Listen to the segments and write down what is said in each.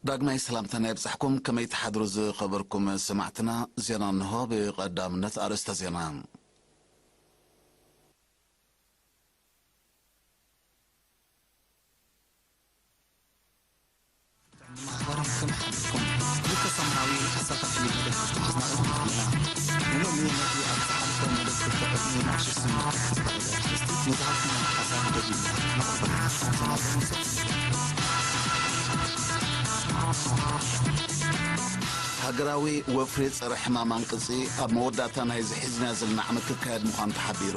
ዳግማይ ሰላምታና ይብጻሕኩም። ከመይ ትሓድሩ ዝኸበርኩም ሰማዕትና? ዜና እንሆ። ብቐዳምነት ኣርእስተ ዜና። ማሕበር ከም ሓቢርኩም ክልተ ሰሙናዊ ኣሳታፊ መደብ ኣዝማሪ ጌና ንሎሚ ነቲ ኣብ ዝሓለፈ መደብ ክልተ ዕድሜ ንኣሽቱ ስምንት ዝተኻየደ ኣርእስቲ መዝሃብትና ሓሳብ ደጊምና ነቕርበልና። ዜና ብምስል ሃገራዊ ወፍሪ ጸረ ሕማም ኣንቅጺ ኣብ መወዳእታ ናይዚ ሒዝና ዘለና ዓመት ክካየድ ምዃኑ ተሓቢሩ።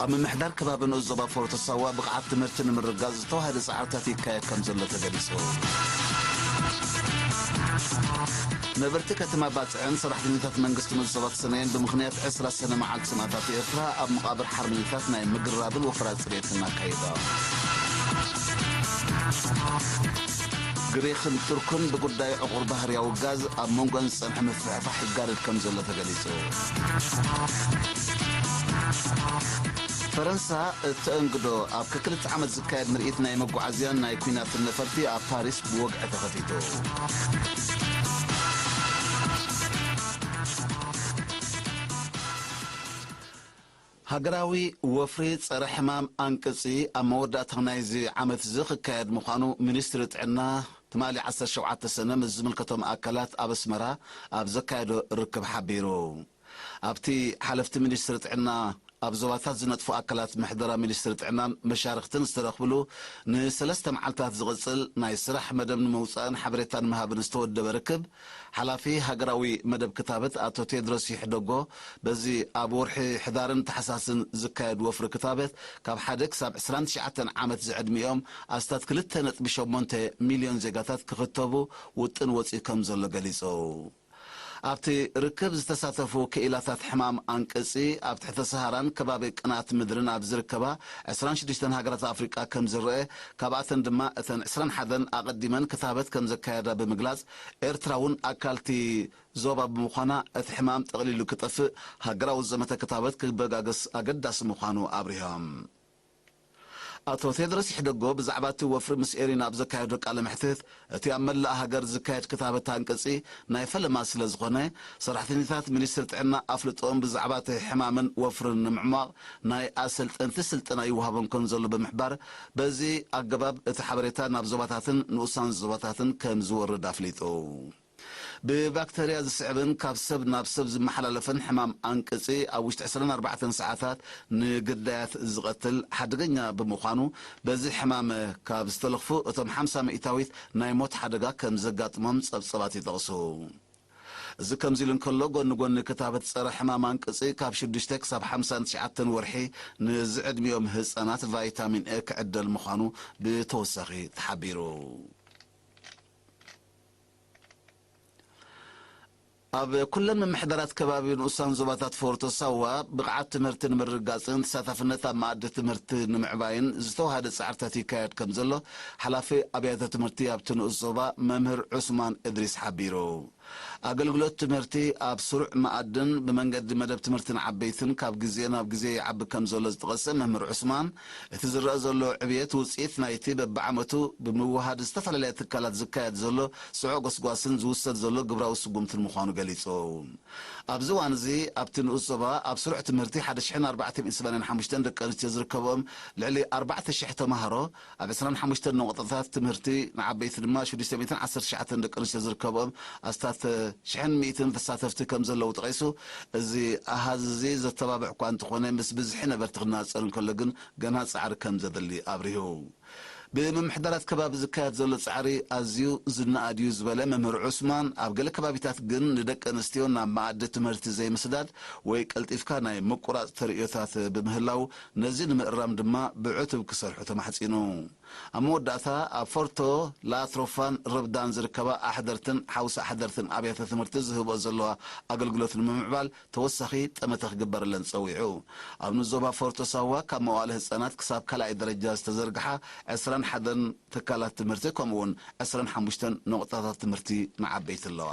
ኣብ ምምሕዳር ከባቢ ንኡስ ዞባ ፎርቶ ሳዋ ብቕዓት ትምህርቲ ንምርጋጽ ዝተዋህደ ጻዕርታት ይካየድ ከም ዘሎ ተገሊጹ። ነበርቲ ከተማ ባጽዕን ሰራሕተኛታት መንግስቲ ንኡስ ዞባ ተሰነየን ብምኽንያት ዕስራ ሰነ መዓልቲ ሰማእታት ኤርትራ ኣብ መቓብር ሓርበኛታት ናይ ምግርራብን ወፈራ ጽሬትን ኣካይዶም። ግሪኽን ቱርክን ብጉዳይ ዕቑር ባህርያዊ ጋዝ ኣብ መንጎን ዝጸንሐ ምፍሕፋሕ ይጋደድ ከም ዘሎ ተገሊጹ። ፈረንሳ እተእንግዶ ኣብ ከክልተ ዓመት ዝካየድ ምርኢት ናይ መጓዓዝያን ናይ ኲናትን ነፈርቲ ኣብ ፓሪስ ብወግዒ ተኸፊቱ። ሃገራዊ ወፍሪ ጸረ ሕማም ኣንቅጺ ኣብ መወዳእታ ናይዚ ዓመት እዚ ክካየድ ምዃኑ ሚኒስትሪ ጥዕና ትማሊ ዓሰርተ ሸውዓተ ሰነ ምስ ዝምልከቶም ኣካላት ኣብ ኣስመራ ኣብ ዘካየዶ ርክብ ሓቢሩ። ኣብቲ ሓለፍቲ ሚኒስትሪ ጥዕና ኣብ ዞባታት ዝነጥፉ ኣካላት ምሕደራ ሚኒስትሪ ጥዕናን መሻርኽትን ዝተረኽብሉ ንሰለስተ መዓልታት ዝቕጽል ናይ ስራሕ መደብ ንምውጻእን ሓበሬታ ንምሃብን ዝተወደበ ርክብ፣ ሓላፊ ሃገራዊ መደብ ክታበት ኣቶ ቴድሮስ ይሕደጎ፣ በዚ ኣብ ወርሒ ሕዳርን ታሕሳስን ዝካየድ ወፍሪ ክታበት ካብ ሓደ ክሳብ ዕስራን ትሽዓተን ዓመት ዝዕድሚኦም ኣስታት ክልተ ነጥቢ ሸሞንተ ሚልዮን ዜጋታት ክኽተቡ ውጥን ወጺኡ ከም ዘሎ ገሊጹ። ኣብቲ ርክብ ዝተሳተፉ ክኢላታት ሕማም ኣንቅጺ፣ ኣብ ትሕተ ሰሃራን ከባቢ ቅንኣት ምድርን ኣብ ዝርከባ ዕስራን ሽዱሽተን ሃገራት ኣፍሪቃ ከም ዝረአ፣ ካብኣተን ድማ እተን ዕስራን ሓደን ኣቐዲመን ክታበት ከም ዘካየዳ ብምግላጽ፣ ኤርትራ እውን ኣካልቲ ዞባ ብምዃና፣ እቲ ሕማም ጠቕሊሉ ክጠፍእ ሃገራዊ ዘመተ ክታበት ክበጋገስ ኣገዳሲ ምዃኑ ኣብሪሆም። ኣቶ ቴድሮስ ይሕደጎ ብዛዕባ እቲ ወፍሪ ምስ ኤሪና ኣብ ዘካየዶ ቃለ መሕትት፣ እቲ ኣብ መላእ ሃገር ዝካየድ ክታበት ኣንቅጺ ናይ ፈለማ ስለ ዝኾነ፣ ሰራሕተኛታት ሚኒስትሪ ጥዕና ኣፍልጦኦም ብዛዕባ እቲ ሕማምን ወፍርን ንምዕሟቕ ናይ ኣሰልጠንቲ ስልጠና ይወሃቦም ከም ዘሎ ብምሕባር፣ በዚ ኣገባብ እቲ ሓበሬታ ናብ ዞባታትን ንኡሳን ዞባታትን ከም ዝወርድ ኣፍሊጡ። ብባክተርያ ዝስዕብን ካብ ሰብ ናብ ሰብ ዝመሓላለፍን ሕማም ኣንቅጺ ኣብ ውሽጢ ዕስራን ኣርባዕተን ሰዓታት ንግዳያት ዝቐትል ሓደገኛ ብምዃኑ፣ በዚ ሕማም ካብ ዝተለኽፉ እቶም ሓምሳ ሚእታዊት ናይ ሞት ሓደጋ ከም ዘጋጥሞም ጸብጸባት ይጠቕሱ። እዚ ከምዚ ኢሉ እንከሎ፣ ጎኒ ጎኒ ክታበት ጸረ ሕማም ኣንቅጺ ካብ ሽዱሽተ ክሳብ ሓምሳን ትሽዓተን ወርሒ ንዝዕድሚኦም ህጻናት ቫይታሚን ኤ ክዕደል ምዃኑ ብተወሳኺ ተሓቢሩ። ኣብ ኩለን ምምሕዳራት ከባቢ ንኡሳን ዞባታት ፎርቶ ሳዋ ብቕዓት ትምህርቲ ንምርግጋጽን ተሳታፍነት ኣብ መኣዲ ትምህርቲ ንምዕባይን ዝተዋሃደ ጻዕርታት ይካየድ ከም ዘሎ ሓላፊ ኣብያተ ትምህርቲ ኣብቲ ንኡስ ዞባ መምህር ዑስማን እድሪስ ሓቢሩ። ኣገልግሎት ትምህርቲ ኣብ ስሩዕ መኣድን ብመንገዲ መደብ ትምህርቲ ንዓበይትን ካብ ግዜ ናብ ግዜ ይዓቢ ከም ዘሎ ዝጠቐሰ መምህር ዑስማን፣ እቲ ዝረአ ዘሎ ዕብየት ውጽኢት ናይቲ በብዓመቱ ብምውሃድ ዝተፈላለያ ትካላት ዝካየድ ዘሎ ጽዑቕ ጎስጓስን ዝውሰድ ዘሎ ግብራዊ ስጉምትን ምዃኑ ገሊጹ። ኣብዚ እዋን እዚ ኣብቲ ንኡስ ዞባ ኣብ ስሩዕ ትምህርቲ ሓደ ሽሕን ኣርባዕተ ሚእትን ሰማንያን ሓሙሽተን ደቂ ኣንስትዮ ዝርከብኦም ልዕሊ ኣርባዕተ ሽሕ ተማሃሮ፣ ኣብ ዕስራን ሓሙሽተን ነቑጣታት ትምህርቲ ንዓበይቲ ድማ ሽዱሽተ ሚእትን ዓሰርተ ትሽዓተን ደቂ ኣንስትዮ ዝርከብኦም ኣስታት ሽሕን ሚእትን ተሳተፍቲ ከም ዘለዉ ጠቒሱ፣ እዚ ኣሃዝ እዚ ዘተባብዕ እኳ እንተኾነ፣ ምስ ብዝሒ ነበርቲ ክነጻጸር እንከሎ ግን ገና ጻዕሪ ከም ዘድሊ ኣብሪሁ። ብምምሕዳራት ከባቢ ዝካየድ ዘሎ ጻዕሪ ኣዝዩ ዝነኣድ እዩ ዝበለ መምህር ዑስማን፣ ኣብ ገለ ከባቢታት ግን ንደቂ ኣንስትዮ ናብ መኣዲ ትምህርቲ ዘይምስዳድ ወይ ቀልጢፍካ ናይ ምቁራጽ ተርእዮታት ብምህላው፣ ነዚ ንምእራም ድማ ብዕቱብ ክሰርሑ ተማሕጺኑ። ኣብ መወዳእታ፣ ኣብ ፎርቶ፣ ላትሮፋን ረብዳን ዝርከባ ኣሕደርትን ሓውሲ ኣሕደርትን ኣብያተ ትምህርቲ ዝህብኦ ዘለዋ ኣገልግሎት ንምምዕባል ተወሳኺ ጠመተ ክግበረለን ጸዊዑ። ኣብ ንዞባ ፎርቶ ሳዋ ካብ መዋእለ ህጻናት ክሳብ ካልኣይ ደረጃ ዝተዘርግሓ ዕስራን ሓደን ትካላት ትምህርቲ ከምኡውን ዕስራን ሓሙሽተን ነቑጣታት ትምህርቲ ንዓበይቲ ኣለዋ።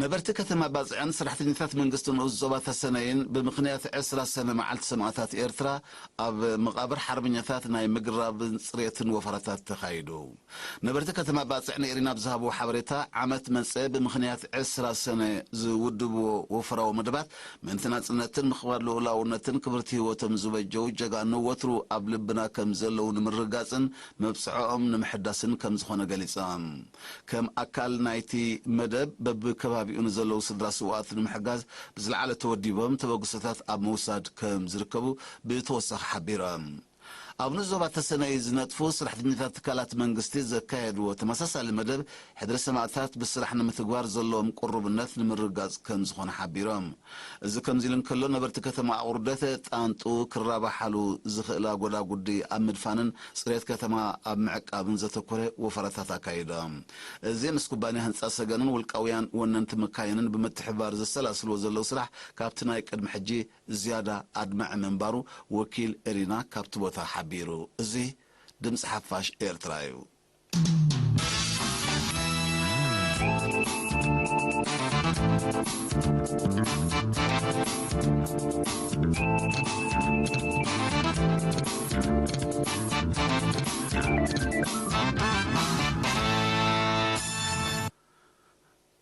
ነበርቲ ከተማ ባጽዕን ሰራሕተኛታት መንግስቲ ንኡስ ዞባ ተሰነይን ብምኽንያት ዕስራ ሰነ መዓልቲ ሰማእታት ኤርትራ ኣብ መቓብር ሓርበኛታት ናይ ምግራብን ጽሬትን ወፈራታት ተኻይዱ። ነበርቲ ከተማ ባጽዕ ንኤሪና ኣብ ዝሃብዎ ሓበሬታ፣ ዓመት መጸ ብምኽንያት ዕስራ ሰነ ዝውድብዎ ወፈራዊ መደባት ምእንቲ ናጽነትን ምኽባር ልኡላውነትን ክብርቲ ህይወቶም ዝበጀው ጀጋኑ ወትሩ ኣብ ልብና ከም ዘለዉ ንምርግጋጽን መብጽዖኦም ንምሕዳስን ከም ዝኾነ ገሊጾም። ከም ኣካል ናይቲ መደብ በብከባቢኡ ንዘለዉ ስድራ ስውኣት ንምሕጋዝ ብዝለዓለ ተወዲቦም ተበግሶታት ኣብ ምውሳድ ከም ዝርከቡ ብተወሳኺ ሓቢሮም። ኣብ ንዞባ ተሰነይ ዝነጥፉ ሰራሕተኛታት ትካላት መንግስቲ ዘካየድዎ ተመሳሳሊ መደብ ሕድሪ ሰማእታት ብስራሕ ንምትግባር ዘለዎም ቅሩብነት ንምርጋጽ ከም ዝኾነ ሓቢሮም። እዚ ከምዚ ኢሉ እንከሎ፣ ነበርቲ ከተማ ኣቑርደት ጣንጡ ክራባሓሉ ዝኽእላ ጎዳጉዲ ኣብ ምድፋንን ጽሬት ከተማ ኣብ ምዕቃብን ዘተኮረ ወፈራታት ኣካይዶም። እዚ ምስ ኩባንያ ህንጻ ሰገንን ውልቃውያን ወነንቲ መካይንን ብምትሕብባር ዘሰላስልዎ ዘለዉ ስራሕ ካብቲ ናይ ቅድሚ ሕጂ ዝያዳ ኣድማዒ ምንባሩ ወኪል ኤሪና ካብቲ ቦታ ሓቢሩ። እዚ ድምጺ ሓፋሽ ኤርትራ እዩ።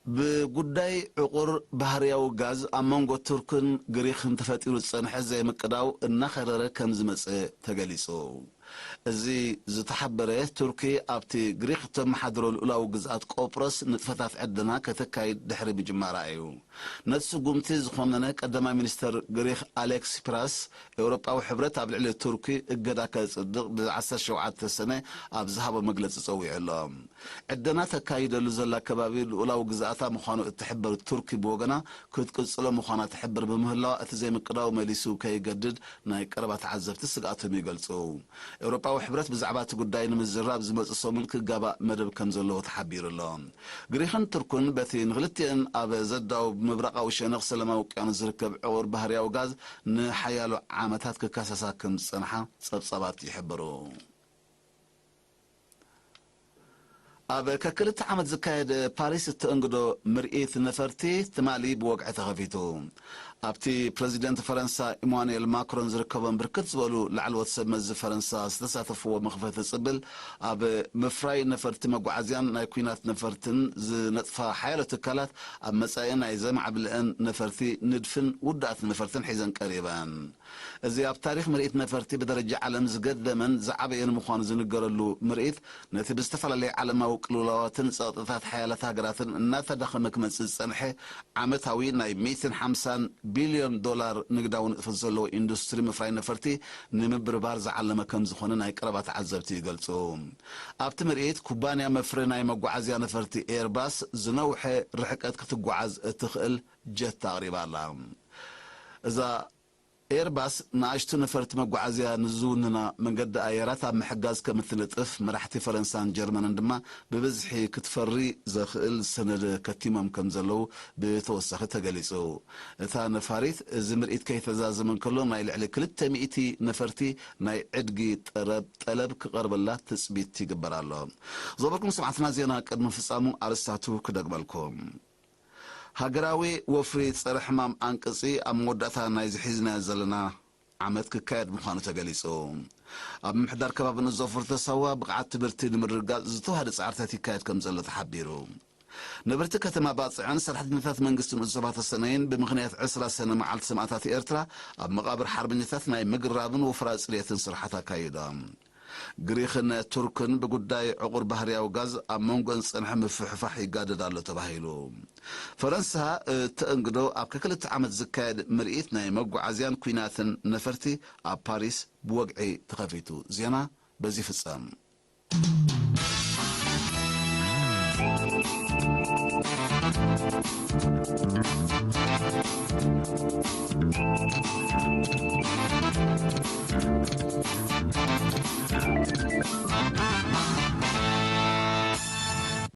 ብጉዳይ ዕቑር ባህርያዊ ጋዝ ኣብ መንጎ ቱርክን ግሪኽን ተፈጢሩ ዝጸንሐ ዘይምቅዳው እናኸረረ ከም ዝመጸ ተገሊጹ። እዚ ዝተሓበረ፣ ቱርኪ ኣብቲ ግሪኽ እተመሓድሮ ልኡላዊ ግዝኣት ቆጵሮስ ንጥፈታት ዕደና ከተካይድ ድሕሪ ምጅማራ እዩ። ነቲ ስጉምቲ ዝኾነነ ቀዳማይ ሚኒስተር ግሪኽ ኣሌክስ ሲፕራስ፣ ኤውሮጳዊ ሕብረት ኣብ ልዕሊ ቱርኪ እገዳ ከጽድቕ ብ ዓሰርተ ሸውዓተ ሰነ ኣብ ዝሃቦ መግለጺ ጸዊዑ ኣሎ። ዕደና ተካይደሉ ዘላ ከባቢ ልኡላዊ ግዝኣታ ምዃኑ እትሕብር ቱርኪ ብወገና፣ ክትቅጽሎ ምዃና ትሕብር ብምህላዋ፣ እቲ ዘይምቅዳው መሊሱ ከይገድድ ናይ ቀረባ ተዓዘብቲ ስግኣቶም ይገልጹ። ኤውሮጳዊ ሕብረት ብዛዕባ እቲ ጉዳይ ንምዝራብ ዝመጽእ ሰሙን ክጋባእ መደብ ከም ዘለዎ ተሓቢሩ ኣሎ። ግሪኽን ቱርክን በቲ ንክልቲአን ኣብ ዘዳውብ ምብራቓዊ ሸነኽ ሰላማዊ ውቅያኖስ ዝርከብ ዕቑር ባህርያዊ ጋዝ ንሓያሎ ዓመታት ክከሰሳ ከም ዝጸንሓ ጸብጻባት ይሕብሩ። ኣብ ከክልተ ዓመት ዝካየድ ፓሪስ እተእንግዶ ምርኢት ነፈርቲ ትማሊ ብወግዒ ተኸፊቱ። ኣብቲ ፕረዚደንት ፈረንሳ ኢማኑኤል ማክሮን ዝርከቦም ብርክት ዝበሉ ላዕለዎት ሰብ መዚ ፈረንሳ ዝተሳተፍዎ መኽፈቲ ጽብል፣ ኣብ ምፍራይ ነፈርቲ መጓዓዝያን ናይ ኲናት ነፈርትን ዝነጥፋ ሓያሎ ትካላት ኣብ መጻኢ ናይ ዘማዕብልአን ነፈርቲ ንድፍን ውዳእቲ ነፈርትን ሒዘን ቀሪበን። እዚ ኣብ ታሪኽ ምርኢት ነፈርቲ ብደረጃ ዓለም ዝገደመን ዝዓበየን ምዃኑ ዝንገረሉ ምርኢት፣ ነቲ ብዝተፈላለየ ዓለማዊ ቅልውላዋትን ጸቕጥታት ሓያላት ሃገራትን እናተዳኸመ ክመጽእ ዝጸንሐ ዓመታዊ ናይ ሚእትን ሓምሳን ቢልዮን ዶላር ንግዳዊ ንጥፈት ዘለዎ ኢንዱስትሪ ምፍራይ ነፈርቲ ንምብርባር ዝዓለመ ከም ዝኾነ ናይ ቀረባ ተዓዘብቲ ይገልጹ። ኣብቲ ምርኢት፣ ኩባንያ መፍረ ናይ መጓዓዝያ ነፈርቲ ኤርባስ ዝነውሐ ርሕቀት ክትጓዓዝ እትኽእል ጀት ኣቕሪባ ኣላ። እዛ ኤርባስ ንኣሽቱ ነፈርቲ መጓዓዝያ ንዝውንና መንገዲ ኣየራት ኣብ ምሕጋዝ ከም እትነጥፍ መራሕቲ ፈረንሳን ጀርመንን ድማ ብብዝሒ ክትፈሪ ዘኽእል ሰነድ ከቲሞም ከም ዘለዉ ብተወሳኺ ተገሊጹ። እታ ነፋሪት እዚ ምርኢት ከይተዛዘመ እንከሎ ናይ ልዕሊ ክልተ ሚእቲ ነፈርቲ ናይ ዕድጊ ጠረብ-፣ ጠለብ ክቐርበላ ትጽቢት ይግበር ኣሎ። ዝኸበርኩም ሰማዕትና ዜና ቅድሚ ፍጻሙ ኣርእስታቱ ክደግመልኩም። ሃገራዊ ወፍሪ ጸረ ሕማም ኣንቅጺ ኣብ መወዳእታ ናይዚ ሒዝናዮ ዘለና ዓመት ክካየድ ምዃኑ ተገሊጹ። ኣብ ምምሕዳር ከባቢ ንዞ ፍርተ ሳዋ ብቕዓት ትምህርቲ ንምርግጋጽ ዝተዋህደ ጻዕርታት ይካየድ ከም ዘሎ ተሓቢሩ። ነበርቲ ከተማ ባጽዕን ሰራሕተኛታት መንግስቲ ንኡስ ዞባ ተሰነይን ብምኽንያት ዕስራ ሰነ መዓልቲ ሰማእታት ኤርትራ ኣብ መቓብር ሓርበኛታት ናይ ምግራብን ወፍራ ጽርየትን ስርሓት ኣካይዶም። ግሪኽን ቱርክን ብጉዳይ ዕቑር ባህርያዊ ጋዝ ኣብ መንጎን ዝጸንሐ ምፍሕፋሕ ይጋደድ ኣሎ ተባሂሉ። ፈረንሳ እተእንግዶ ኣብ ከክልተ ዓመት ዝካየድ ምርኢት ናይ መጓዓዝያን ኲናትን ነፈርቲ ኣብ ፓሪስ ብወግዒ ተኸፊቱ። ዜና በዚ ይፍጸም።